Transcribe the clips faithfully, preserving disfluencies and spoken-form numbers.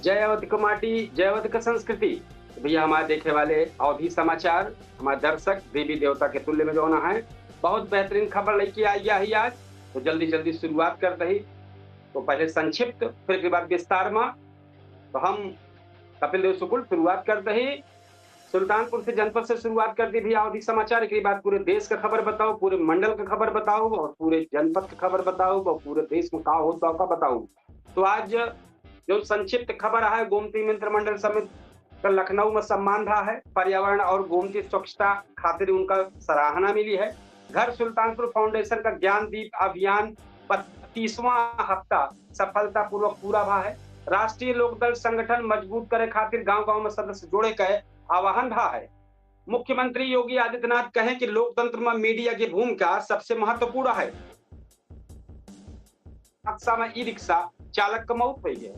जय अवध क माटी, जय अवध क संस्कृति। तो भैया, हमारे देखे वाले अवधी समाचार, हमारे दर्शक देवी देवता के तुल्य में जौन है, बहुत बेहतरीन खबर लेके आई गया है आज। तो जल्दी जल्दी शुरुआत करते ही, तो पहले संक्षिप्त, फिर के बाद विस्तार में। तो हम कपिल देव शुक्ल शुरुआत करते ही सुल्तानपुर से, जनपद से शुरुआत कर दी भैया अवधी समाचार। एक बाद पूरे देश का खबर बताओ, पूरे मंडल का खबर बताओ और पूरे जनपद का खबर बताओ और पूरे देश में का होत बा का बताओ। तो आज जो संक्षिप्त खबर है, गोमती मित्र मंडल समिति का लखनऊ में सम्मान भा है, पर्यावरण और गोमती स्वच्छता खातिर उनका सराहना मिली है। घर सुल्तानपुर फाउंडेशन का ज्ञान दीप अभियान बत्तीसवाँ हफ्ता सफलतापूर्वक पूरा भा है। राष्ट्रीय लोकदल संगठन मजबूत करे खातिर गांव गांव में सदस्य जोड़े के आह्वान भा है। मुख्यमंत्री योगी आदित्यनाथ कहे कि लोकतंत्र में मीडिया की भूमिका सबसे महत्वपूर्ण है। हादसा में ई रिक्शा चालक का मौत हुई है।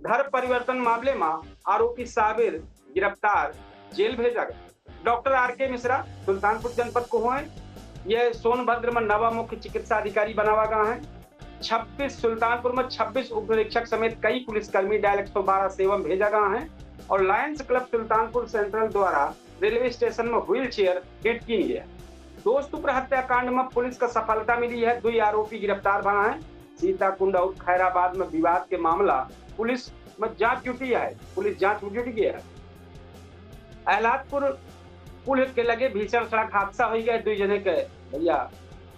घर परिवर्तन मामले में आरोपी साबिर गिरफ्तार, जेल भेजा गया। डॉक्टर आर के मिश्रा सुल्तानपुर जनपद को हुए, यह सोनभद्र में नवा मुख्य चिकित्सा अधिकारी बनावा गया है। छब्बीस, सुल्तानपुर में छब्बीस उप निरीक्षक समेत कई पुलिसकर्मी डायल एक सौ बारह सेवा में भेजा गया है और लायंस क्लब सुल्तानपुर सेंट्रल द्वारा रेलवे स्टेशन में व्हील चेयर भेंट की गया। दोस्तपुर हत्याकांड में पुलिस का सफलता मिली है, दुई आरोपी गिरफ्तार भा है। सीताकुंड और खैराबाद में विवाद के मामला पुलिस में जांच जुटी है, पुलिस जांच में जुट गया है। अहलादपुर पुल के लगे भीषण सड़क हादसा हो गया, दुई जने के भैया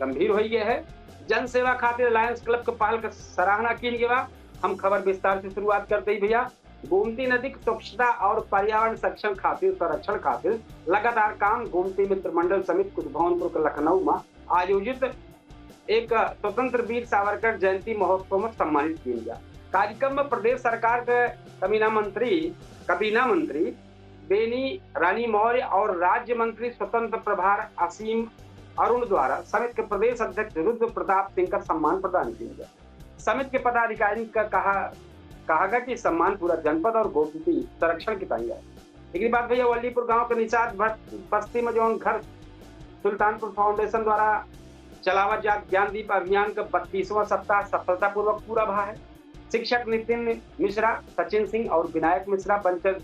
गंभीर हो गए है। जनसेवा खातिर लायंस क्लब के पहल का सराहना की गया। हम खबर विस्तार से शुरुआत करते ही भैया, गोमती नदी की स्वच्छता और पर्यावरण संरक्षण खातिर, संरक्षण खातिर लगातार काम गोमती मित्र मंडल समिति कुशभवनपुर के लखनऊ में आयोजित एक स्वतंत्र वीर सावरकर जयंती महोत्सव में सम्मानित किया गया। कार्यक्रम में प्रदेश सरकार के कमीना मंत्री, कबीना मंत्री बेनी रानी मौर्य और राज्य मंत्री स्वतंत्र प्रभार असीम अरुण द्वारा समिति के प्रदेश अध्यक्ष रुद्र प्रताप सिंह का सम्मान प्रदान किया गया। समिति के पदाधिकारी का कहा, कहा गया कि सम्मान पूरा जनपद और गोमती संरक्षण की ताई है। एक बाद भैया, वल्लीपुर गांव के निषाद भट्ट बस्ती में जौन घर सुल्तानपुर फाउंडेशन द्वारा चलावा जात ज्ञान दीप अभियान का बत्तीसवाँ सप्ताह सफलतापूर्वक पूरा भा है। शिक्षक नितिन मिश्रा, सचिन सिंह और विनायक मिश्रा बच्चन,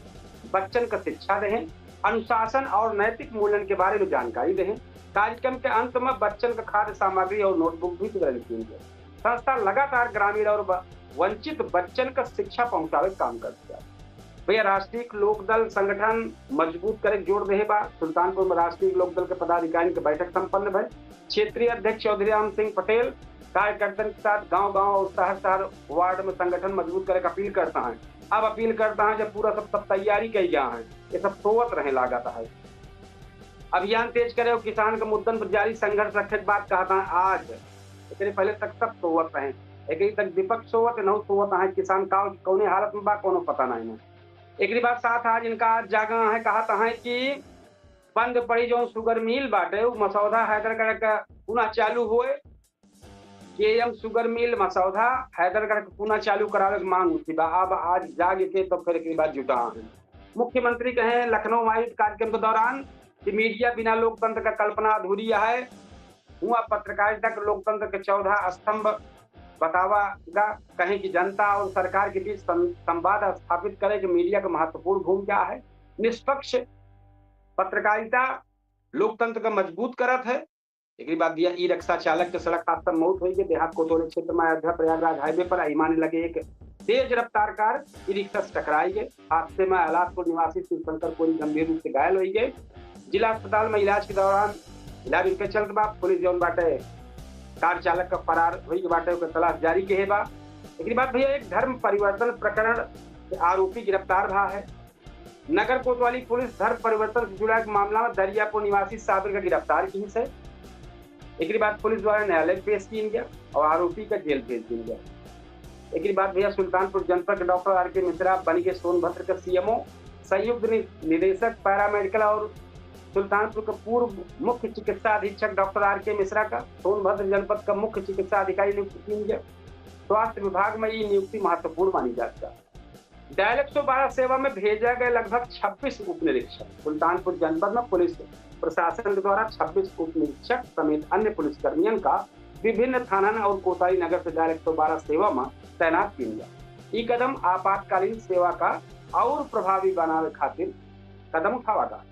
बच्चन का शिक्षा देहे, अनुशासन और नैतिक मूल्यन के बारे में जानकारी देहे। कार्यक्रम के अंत में बच्चन का खाद्य सामग्री और नोटबुक भी वितरण किया गया। संस्था लगातार ग्रामीण और ब-, वंचित बच्चन का शिक्षा पहुंचावे के काम करत बा। भैया, राष्ट्रीय लोकदल संगठन मजबूत करे के जोर देहे बा। सुल्तानपुर में राष्ट्रीय लोकदल के पदाधिकारियों के बैठक संपन्न भइल। क्षेत्रीय अध्यक्ष चौधरी राम सिंह पटेल कार्यकर्तन के साथ गांव गांव और शहर शहर वार्ड में संगठन मजबूत करे के अपील करता है। अब अपील करता है जब पूरा सब, सब तैयारी कई गया है, ये सब सोवत रहे लागत है। अभियान तेज करे और किसान के मुद्दन पर जारी संघर्ष रखे के बात कहता है आज। एकरे पहले तक सब सोवत रहे, एकरे तक विपक्ष सोवत, नौ सोवत है, किसान का कौने हालत में बा, कोनो पता नहीं है। एकरे बाद साथ आज इनका आज जागा है, कहता है कि बंद पड़ी जौन शुगर मिल बाटे, उ मसौदा हैदरगढ़ का पुनः चालू होए। केएम शुगर मिल मसौदा हैदरगढ़ के पुनः चालू करावे के मांग उठी बा। अब आज जाग के तो फिर एकरे बाद जुटा है। मुख्यमंत्री कहे लखनऊ में आयोजित कार्यक्रम के दौरान कि मीडिया बिना लोकतंत्र का कल्पना अधूरी है। हुआ पत्रकारिता के लोकतंत्र के चौदह स्तंभ बतावा गा। कहे कि जनता और सरकार के बीच सं-, संवाद स्थापित करे के मीडिया के महत्वपूर्ण भूमिका है। निष्पक्ष पत्रकारिता लोकतंत्र का मजबूत करत है। एकरी बाद भैया ई रिक्शा चालक के सड़क हादसा में मौत होई के देहात कोतवाली क्षेत्र में अयोध्या प्रयागराज हाईवे पर आईमान लगे एक तेज रफ्तार कार ई रिक्शा से टकराई गए। हादसे में अहलादपुर निवासी शिवशंकर कोरी गंभीर रूप से घायल होई गए। जिला अस्पताल में इलाज के दौरान इलाज उनके चलत बा। पुलिस जौन बाटे कार चालक का फरार होई के बाटे ओकर तलाश जारी के है बा। एकरी बाद भैया एक धर्म परिवर्तन प्रकरण के आरोपी गिरफ्तार भा है। नगर कोतवाली पुलिस धर्म परिवर्तन से जुड़ा एक मामला में दरियापुर निवासी साबिर का गिरफ्तार की से। एकरी बाद पुलिस द्वारा न्यायालय पेश किया गया और आरोपी का जेल भेज दिया गया। एकरी बाद भैया सुल्तानपुर जनपद के डॉक्टर आर के मिश्रा बन गए सोनभद्र का सीएमओ, संयुक्त नि-, निदेशक पैरामेडिकल और सुल्तानपुर के पूर्व मुख्य चिकित्सा अधीक्षक डॉक्टर आर के मिश्रा का सोनभद्र जनपद का मुख्य चिकित्सा अधिकारी नियुक्त किया गया। स्वास्थ्य विभाग में ये नियुक्ति महत्वपूर्ण मानी जाती है। डायल एक सौ बारह सेवा में भेजा गए लगभग छब्बीस उप निरीक्षक। सुल्तानपुर जनपद में पुलिस प्रशासन के द्वारा छब्बीस उप निरीक्षक समेत अन्य पुलिसकर्मियों का विभिन्न थानन और कोतवाली नगर से डायल एक सौ बारह सेवा में तैनात किया गया। ई कदम आपातकालीन सेवा का और प्रभावी बनावे खातिर कदम उठावा गा।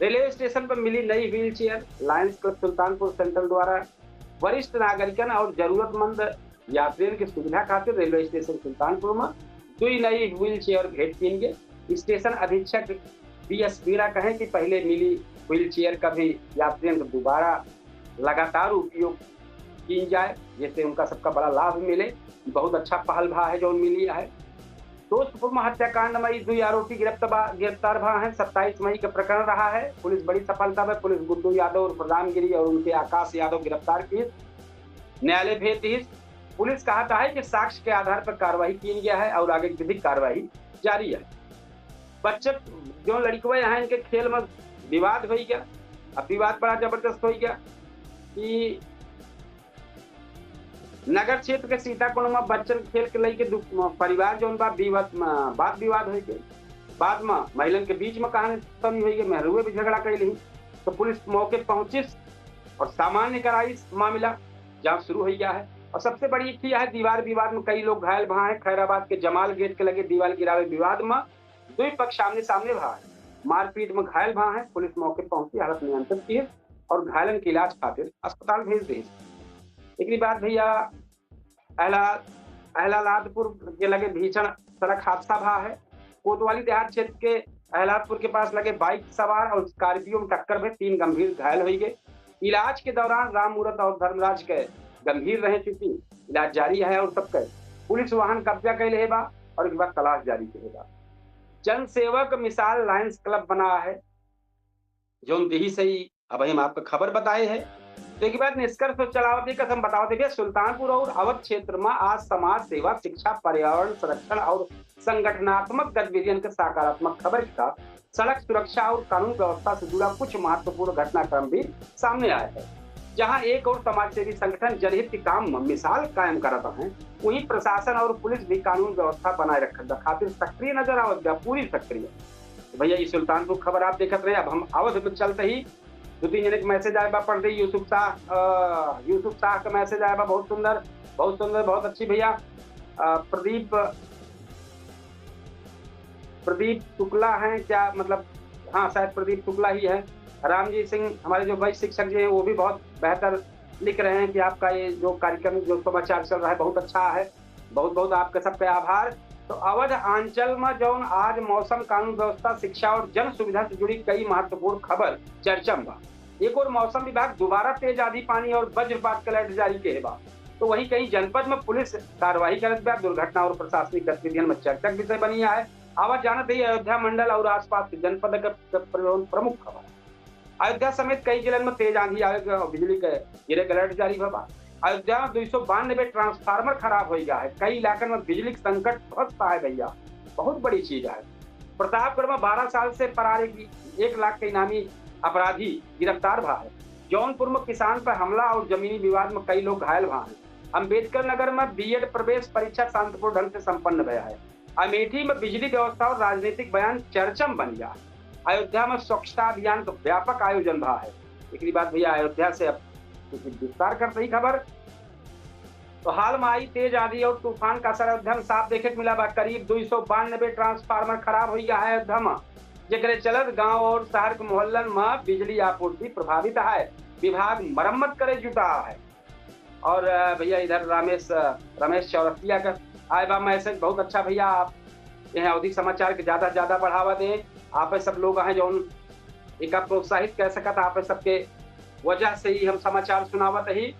रेलवे स्टेशन पर मिली नई wheel chair. Lions club Sultanpur central द्वारा वरिष्ठ नागरिकन और जरूरतमंद यात्रियन के सुविधा खातिर रेलवे स्टेशन सुल्तानपुर में दुई नई व्हील चेयर भेंट कीन गए। स्टेशन अधीक्षक बी एस मीणा कहें कि पहले मिली व्हील चेयर का भी यात्रियन को दोबारा लगातार उपयोग कीन जाए, जिससे उनका सबका बड़ा लाभ मिले। बहुत अच्छा पहल भा है जो मिली है। दोस्तपुर में हत्याकांड में ई दुई आरोपी गिरफ्त बा-, गिरफ्तार भा हैं। सत्ताईस मई का प्रकरण रहा है। पुलिस बड़ी सफलता में पुलिस गुड्डू यादव और प्रधानगिरी और उनके आकाश यादव गिरफ्तार की न्यायालय भेज दी। पुलिस कहत है कि साक्ष्य के आधार पर कार्रवाई कीन गया है और आगे विधिक कार्रवाई जारी है। बच्चे जो लड़कवे हैं, इनके खेल में विवाद हो गया। अब विवाद बड़ा जबरदस्त हो गया कि नगर क्षेत्र के सीताकुंड में बच्चन खेल के लेके दु-, परिवार जौन बा विवाद में, वाद विवाद हो गए। बाद में महिलन के बीच में कहानी खत्म हो गई, मेहरुए भी झगड़ा कर ली। तो पुलिस मौके पहुंचिस और सामान्य कराई मामला, जांच शुरू हो गया है। और सबसे बड़ी एक यह है, दीवार विवाद में कई लोग घायल भा हैं। खैराबाद के जमाल गेट के लगे दीवार गिरावे विवाद में दुई पक्ष आमने सामने भा हैं। मारपीट में घायल भा हैं। पुलिस मौके पहुंची, हालत नियंत्रित की और घायलन के इलाज खातिर अस्पताल भेज दी। एक बाद भैया अहला-, अहलादपुर के लगे भीषण सड़क हादसा भा है। कोतवाली देहात क्षेत्र के अहलादपुर के पास लगे बाइक सवार और स्कॉर्पियो में टक्कर में तीन गंभीर घायल हो गए। इलाज के दौरान राम मूरत और धर्मराज के गंभीर रहे, चूंकि इलाज जारी है और सबके पुलिस वाहन कब्जा कर ले बा और एक बार तलाश जारी के बा। जनसेवक मिसाल लायंस क्लब बना है, जौन दिही से ही अब हम आपको खबर बताए है। तो एक बात निष्कर्ष पर चलावत ही कसम बतावत ही भैया, सुल्तानपुर और अवध क्षेत्र में आज समाज सेवा, शिक्षा, पर्यावरण संरक्षण और संगठनात्मक गतिविधियन के सकारात्मक खबर के साथ सड़क सुरक्षा और कानून व्यवस्था से जुड़ा कुछ महत्वपूर्ण घटनाक्रम भी सामने आया है, जहां एक और समाजसेवी संगठन जनहित के काम में मिसाल कायम करत हैं, वहीं प्रशासन और पुलिस भी कानून व्यवस्था बनाए रखत बा खातिर सक्रिय नजर आवत बा, पूरी सक्रिय। तो भैया, ये सुल्तानपुर खबर आप देखत रहे। अब हम अवध में चलते ही दो तीन जने के मैसेज आए बा, पढ़ दे। यूसुफ शाह, अ, यूसुफ शाह का मैसेज आए बा, बहुत सुंदर, बहुत सुंदर, बहुत अच्छी भैया। अ, प्रदीप, प्रदीप शुक्ला हैं क्या? मतलब, हाँ, शायद प्रदीप शुक्ला ही है। रामजी सिंह, हमारे जो वरिष्ठ शिक्षक जी हैं, वो भी बहुत बेहतर लिख रहे हैं कि आपका ये जो कार्यक्रम, जो समाचार चल रहा है, बहुत अच्छा है। बहुत बहुत आपके सबके आभार। तो अवध आंचल में जौन आज मौसम, कानून व्यवस्था, शिक्षा और जन सुविधा से जुड़ी कई महत्वपूर्ण खबर चर्चा में बा। एक और मौसम विभाग दोबारा तेज आंधी पानी और वज्रपात के अलर्ट जारी के बा, तो वहीं कई जनपद में पुलिस कार्रवाई करत बा। दुर्घटना और प्रशासनिक गतिविधियन में चर्चा के विषय बनी है। आवा जानत ही अयोध्या मंडल और आसपास के जनपद के प्र-, प्रमुख खबर। अयोध्या समेत कई जिलन में तेज आंधी आवे के और बिजली के गिरे के अलर्ट जारी बा। अयोध्या में दो सौ बानबे ट्रांसफार्मर खराब हो गया है, कई इलाकन में बिजली के संकट बहुत है भैया, बहुत बड़ी चीज है। प्रतापगढ़ में बारह साल से फरार एक, एक लाख के इनामी अपराधी गिरफ्तार भा है। जौनपुर में किसान पर हमला और जमीनी विवाद में कई लोग घायल भा हैं। अम्बेडकर नगर में बीएड प्रवेश परीक्षा शांतिपूर्ण ढंग से संपन्न भया है। अमेठी में बिजली व्यवस्था और राजनीतिक बयान चर्चा में बन गया है। अयोध्या में स्वच्छता अभियान का व्यापक आयोजन भा है। एकरी बाद भैया अयोध्या से अब कुछ विस्तार करते ही खबर। तो हाल में आई तेज आंधी और तूफान का असर अयोध्या में साफ देखे के मिला बा। करीब दो सौ बानबे ट्रांसफार्मर खराब हो गया है अयोध्या में, जेकरे चलत गांव और शहर के मोहल्लन में बिजली आपूर्ति प्रभावित है। विभाग मरम्मत करे जुटा है। और, अ, भैया इधर रामेश, अ, रमेश चौरसिया का आए बा मैसेज, बहुत अच्छा भैया, आप यह अवधी समाचार के ज्यादा से ज्यादा बढ़ावा दें। आप सब लोग हैं जौन एका प्रोत्साहित कर सकत, आप सबके वजह से ही हम समाचार सुनावत ही।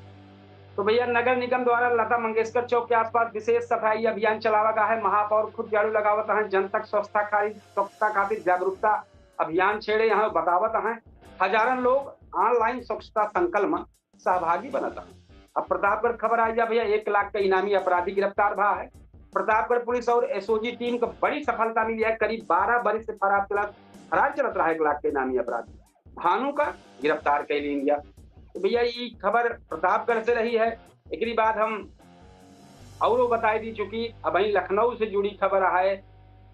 तो भैया नगर निगम द्वारा लता मंगेशकर चौक के आसपास विशेष सफाई अभियान चलावा गया है। महापौर खुद झाड़ू लगावत हैं, जन तक स्वच्छता खातिर, स्वच्छता खातिर जागरूकता अभियान छेड़े हैं, बतावत हैं। हजारन लोग ऑनलाइन स्वच्छता संकल्प में सहभागी बनत हैं। अब प्रतापगढ़ खबर आई जा भैया, एक लाख का इनामी अपराधी गिरफ्तार भा है। प्रतापगढ़ पुलिस और एसओजी टीम को बड़ी सफलता मिली है। करीब बारह बरिस से फरार चलत, फरार चलत रहा एक लाख के इनामी अपराधी भानु का गिरफ्तार कर ली गया। तो भैया ये खबर प्रतापगढ़ से रही है। एकरी बाद हम औरो बताई दी, चूंकि अबहीं लखनऊ से जुड़ी खबर है।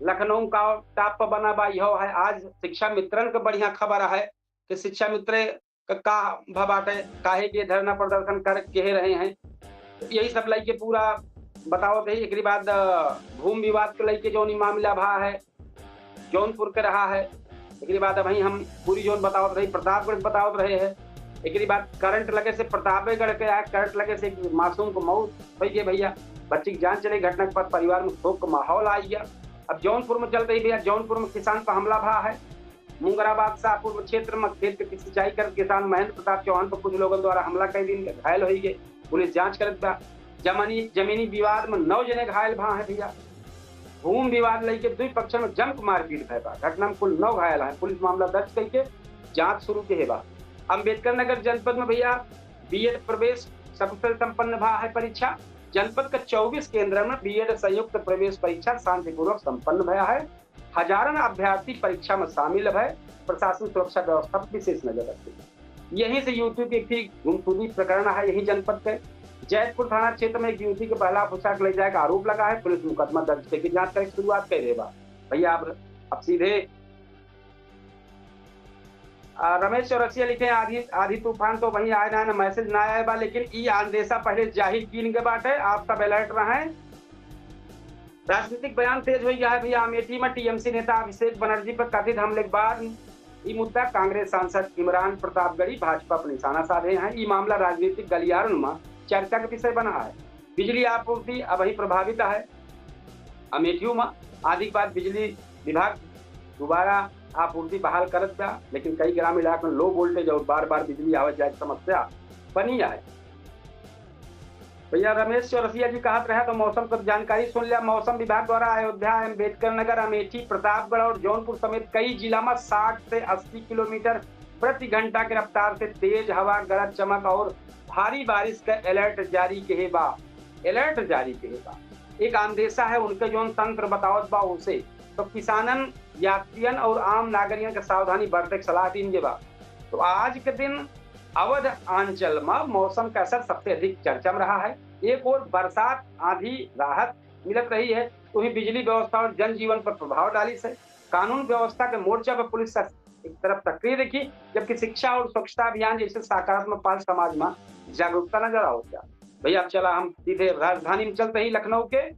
लखनऊ का टॉप पर बना बा यह है, आज शिक्षा मित्रन का बढ़िया खबर है कि शिक्षा मित्र का, का भा बाटे, काहे के धरना प्रदर्शन कर के रहे हैं। तो यही सब लेके पूरा बतावत रही। एकरी बाद, अ, भूमि विवाद के लइके जौन ई मामला भा है, जौनपुर के रहा है। एकरी बाद अबहीं हम पूरी जौन बतावत रही, प्रतापगढ़ के बतावत रहे हैं। एकरी बाद करंट लगे से प्रतापगढ़ के आए, करंट लगे से एक मासूम को मौत होइ गई भइया, बच्ची की जान चली। घटना के बाद परिवार में शोक का माहौल आ गया। अब जौनपुर में चल रही भइया, जौनपुर में किसान पर हमला भा है। मुंगराबाद शाहपुर क्षेत्र में खेत के सिंचाई करत किसान महेंद्र प्रताप चौहान पर कुछ लोगन द्वारा हमला कइ दिन घायल होइ गए। पुलिस जांच करत बा। जमीनी, जमीनी विवाद में नौ जने घायल भा हैं भइया। भूमि विवाद लइके दुई पक्ष में जमक मारपीट भय बा। घटना में कुल नौ घायल हैं। पुलिस मामला दर्ज कइके जांच शुरू के बा। अम्बेडकर नगर जनपद में भइया बीएड प्रवेश सकुशल संपन्न भा है परीक्षा। जनपद का चउबीस केंद्र में बीएड संयुक्त प्रवेश परीक्षा शांतिपूर्वक संपन्न भया है। हजारन अभ्यर्थी परीक्षा में शामिल भय। प्रशासन सुरक्षा व्यवस्था पर विशेष नजर रखे। यहीं से युवती के एक गुमशुदगी प्रकरण है, यही जनपद के जैतपुर थाना क्षेत्र में एक युवती के बहला फुसला के ले जाए का आरोप लगा है। पुलिस मुकदमा दर्ज करके जांच करे के शुरुआत कर देबा। भइया, अब, अब सीधे, आ, रमेश चौरसिया लिखे, आधी, आधी तूफान तो वहीं आए ना, ना मैसेज ना आए बा, लेकिन ई अंदेशा पहले जाहिर कीन के बाटे, आप सब अलर्ट रहें। राजनीतिक बयान तेज होइ गया है भइया। अमेठी में टीएमसी नेता अभिषेक बनर्जी पर कथित हमले के बाद ई मुद्दा कांग्रेस सांसद इमरान प्रतापगढ़ी भाजपा पर निशाना साधे हैं। ई मामला राजनीतिक गलियारन में चर्चा के विषय बना है। बिजली आपूर्ति अबहीं प्रभावित है। अमेठियों में आधी के बाद बिजली विभाग दोबारा आपूर्ति बहाल करत बा, लेकिन कई ग्रामीण इलाकन में लो वोल्टेज और बार-बार बिजली आवत जाए की समस्या बनी है। भइया, रमेश चौरसिया जी कहत रहे तो मौसम क जानकारी सुन लिया। मौसम विभाग द्वारा अयोध्या, अम्बेडकर नगर, अमेठी, प्रतापगढ़ और जौनपुर समेत कई जिला में साठ से अस्सी किलोमीटर प्रति घंटा के रफ्तार से तेज हवा, गरज चमक और भारी बारिश का अलर्ट जारी किहे बा। अलर्ट जारी किहे बा। एक अंदेशा है उनके जौन तंत्र बतावत बा उसे। तो किसानन, यात्रियन और आम नागरिकन के सावधानी बरते के सलाह दीन गए बा। तो आज के दिन अवध अंचल में मौसम का असर सबसे अधिक चर्चा में रहा है। एक ओर बरसात, आंधी, राहत मिलत रही है, तो वहीं बिजली व्यवस्था और जनजीवन पर प्रभाव डालिस है। कानून व्यवस्था के मोर्चा पर पुलिस स-, एक तरफ सक्रिय रही, जबकि शिक्षा और स्वच्छता अभियान जैसे सकारात्मक पहल समाज में जागरूकता नजर आवत बा। भइया, अब चला हम सीधे राजधानी में चलते ही लखनऊ के।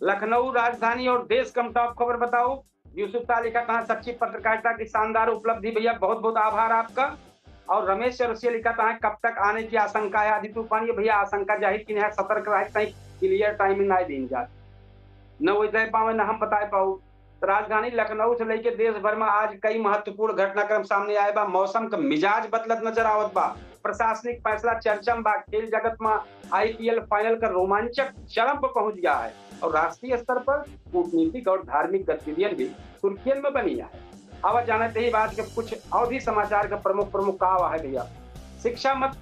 लखनऊ, राजधानी और देश का हम top खबर बताओ। यूसुफ शाह लिखा, कहाँ सच्ची पत्रकारिता की शानदार उपलब्धि भइया, बहुत बहुत आभार आपका। और रमेश चौरसिया लिखा, कहाँ कब तक आने की आशंका है आधी तूफान? ये भइया, आशंका जाहिर की नहीं है, सतर्क रहे, कहीं clear timing ना दीन जात, न वो दे पावे, न हम बताए पाऊ। तो राजधानी लखनऊ से लेके देश भर में आज कई महत्वपूर्ण घटनाक्रम सामने आए बा। मौसम का मिजाज बदलत नजर आवत बा। प्रशासनिक फैसला चर्चा में बा। खेल जगत में आईपीएल फाइनल का रोमांचक चरम पर पहुंच गया है और राष्ट्रीय स्तर पर कूटनीतिक और धार्मिक गतिविधियां भी सुर्खियन में बनी है। अब जानते ही बात के कुछ अवधी समाचार का प्रमुख प्रमुख का हुआ है भइया। शिक्षा मत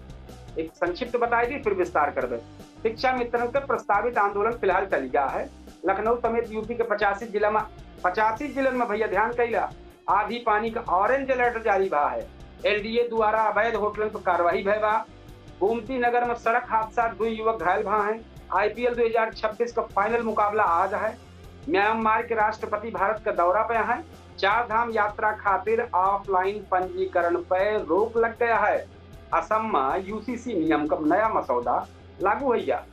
एक संक्षिप्त बताई दी, फिर विस्तार करबे। शिक्षा मित्रन का प्रस्तावित आंदोलन फिलहाल टल गया है। लखनऊ समेत यूपी के पचासी जिला में, पचासी जिलन में भइया ध्यान कइला, आधी पानी का orange alert जारी भा है। एलडीए द्वारा अवैध होटलन पर कार्रवाई भय बा। गोमती नगर में सड़क हादसा, दो युवक घायल भा हैं। आईपीएल दो हज़ार छब्बीस का फाइनल मुकाबला आज है। म्यांमार के राष्ट्रपति भारत का दौरा पे हैं। चार धाम यात्रा खातिर ऑफलाइन पंजीकरण पे रोक लग गया है। असम में यूसीसी नियम का नया मसौदा लागू होइ गया।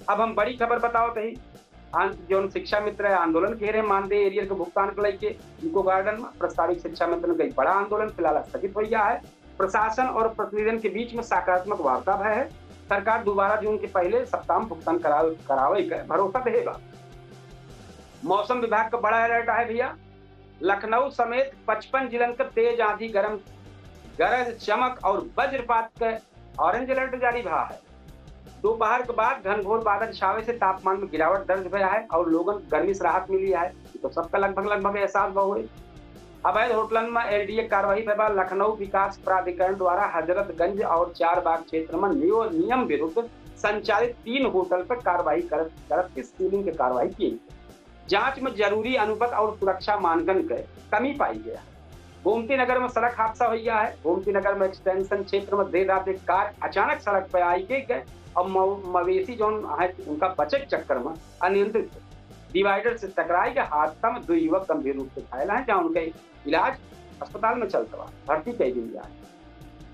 अब हम बड़ी खबर बतावत ही। आन-, जौन शिक्षा मित्र है आंदोलन घेरे मानदेय arrear के भुगतान के लेके इको गार्डन में प्रस्तावित शिक्षा मित्रन का बड़ा आंदोलन फिलहाल स्थगित होइ गया है। प्रशासन और प्रतिनिधियन के बीच में सकारात्मक वार्ता भय है। सरकार दोबारा जून के पहले सप्ताह में भुगतान करावे, करावे के भरोसा देहे बा। मौसम विभाग का बड़ा अलर्ट है भइया। लखनऊ समेत पचपन जिलन का तेज आंधी, गरम, गरज चमक और वज्रपात का orange alert जारी भा है। दोपहर के बाद घनघोर बादल छावे से तापमान में गिरावट दर्ज भया है और लोगन गर्मी से राहत मिली है। ये तो सबका लगभग, लगभग एहसास भा होई। अवैध होटलन में एलडीए कार्रवाई भय बा। लखनऊ विकास प्राधिकरण द्वारा हजरतगंज और चारबाग क्षेत्र में नियो-, नियम विरुद्ध संचालित तीन होटल पर कार्रवाई करत, करत के सीलिंग के कार्रवाई की। जांच में जरूरी अनुपत और सुरक्षा मानदंड के कमी पाई गया है। गोमती नगर में सड़क हादसा होइ गया है। गोमती नगर में एक्सटेंशन क्षेत्र में देर रात एक कार अचानक सड़क पर आई के गए और मव-, मवेशी जौन है उनका बचे के चक्कर में अनियंत्रित डिवाइडर से टकराई के हादसा में दो युवक गंभीर रूप से घायल हैं, जहां उनके इलाज अस्पताल में चलत बा, भर्ती कई गई है।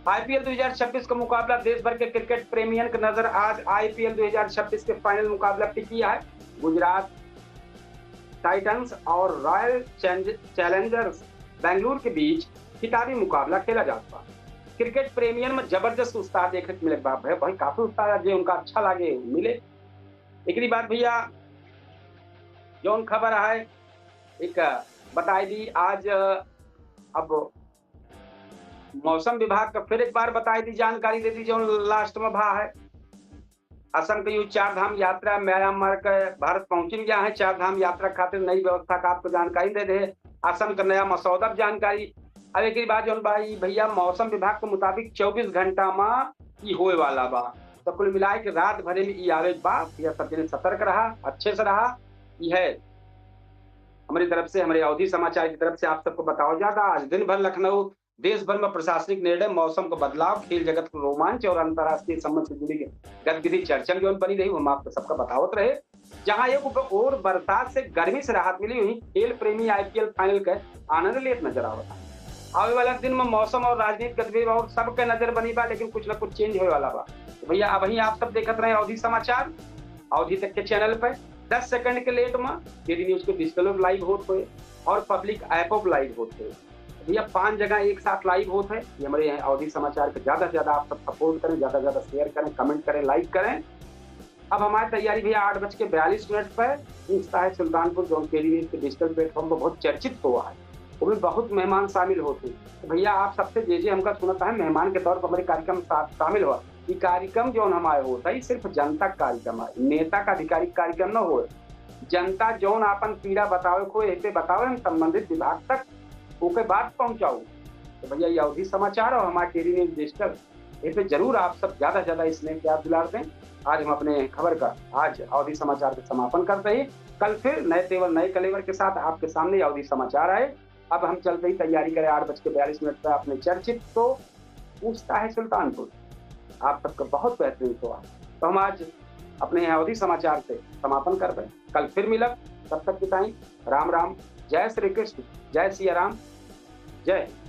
आईपीएल दो हज़ार छब्बीस का मुकाबला देश भर के क्रिकेट प्रेमियन के नजर आज आईपीएल दो हज़ार छब्बीस के फाइनल मुकाबला टिकी है। गुजरात टाइटंस और रॉयल चैलेंज-, चैलेंजर्स बेंगलुरु के बीच खिताबी मुकाबला खेला जात बा। क्रिकेट प्रेमियन में जबरदस्त उत्साह देखे के मिले बा। भाई, भाई, काफी उत्साह है, जे उनका अच्छा लागे, मिले। एकरी बाद भैया, जौन खबर है, एक बताई दी, आज अब मौसम विभाग का फिर एक बार बताई दी, जानकारी दे दी, जौन लास्ट में भा है। असम के यू चार धाम यात्रा म्यांमार के भारत पहुंचिन गया है। चार धाम यात्रा खातिर नई व्यवस्था का आपको जानकारी दे दे। असम का नया मसौदा जानकारी। अब एक बाद जौन बा, ई भैया, मौसम विभाग के मुताबिक चउबीस घंटा में ई होए वाला बा। तो कुल मिलाए के रात भरे में ई आवे के बा। या सब जने सतर्क रहा, अच्छे से रहा। ई है हमारी तरफ से, हमारे अवधी समाचार की तरफ से आप सबको बताओ ज्यादा। आज दिन भर लखनऊ, देश भर में प्रशासनिक निर्णय, मौसम का बदलाव, खेल जगत का रोमांच और अंतर्राष्ट्रीय संबंध से जुड़ी गतिविधि चर्चा में जौन बनी रही, वो हम आपको सबका बतावत रहे। जहां एक ऊपर और बरसात से गर्मी से राहत मिली, वहीं खेल प्रेमी आईपीएल फाइनल के आनंद लेत नजर आवता। आवे वाला दिन में मौसम और राजनीतिक गतिविधि और सबके नजर बनी बा, लेकिन कुछ ना कुछ चेंज होए वाला बा। तो भैया, अबहीं आप सब देखत रहे अवधी समाचार। अवधी तक के चैनल पे दस सेकंड के लेट में केडी न्यूज के डिजिटल लाइव होत होए और पब्लिक ऐप पर लाइव होत होए। भैया, पांच जगह एक साथ लाइव होत है, ये हमारे यहाँ अवधी समाचार को ज्यादा से ज्यादा आप सब सपोर्ट करें, ज्यादा से ज्यादा शेयर करें, कमेंट करें, लाइक करें। अब हमारी तैयारी भैया आठ बज के बयालीस मिनट पर पहुंचता है सुल्तानपुर, जौन केडी न्यूज के डिजिटल प्लेटफॉर्म पर बहुत चर्चित हुआ है, उसमें बहुत मेहमान शामिल होते हैं। तो भैया, आप सबसे जे जे हमका सुनता है, मेहमान के तौर पर हमारे कार्यक्रम शा-, शामिल हुआ। ये कार्यक्रम जौन हमारे होता है, ये सिर्फ जनता का कार्यक्रम है, नेता का आधिकारिक कार्यक्रम न हो। जनता जौन आपन पीड़ा बतावे को, एह पे बतावे, हम संबंधित विभाग तक ओके बात पहुंचाओ। तो भैया, ये अवधी समाचार और हमारे केडी न्यूज डिजिटल, एह पे जरूर आप सब ज्यादा से ज्यादा स्नेह प्यार दुलार दें। आज हम अपने खबर का, आज अवधी समाचार का समापन करते ही कल फिर नए तेवर, नए कलेवर के साथ आपके सामने अवधी समाचार आए। अब हम चलते ही तैयारी करें आठ बज के बयालीस मिनट पर अपने चर्चित तो पूछता है सुल्तानपुर। आप सबका बहुत बेहतरीन सवाल। तो हम आज अपने यहाँ अवधी समाचार से समापन करबे। कल फिर मिलब, तब तक के टाइम राम राम, जय श्री कृष्ण, जय सिया राम, जय हिंद।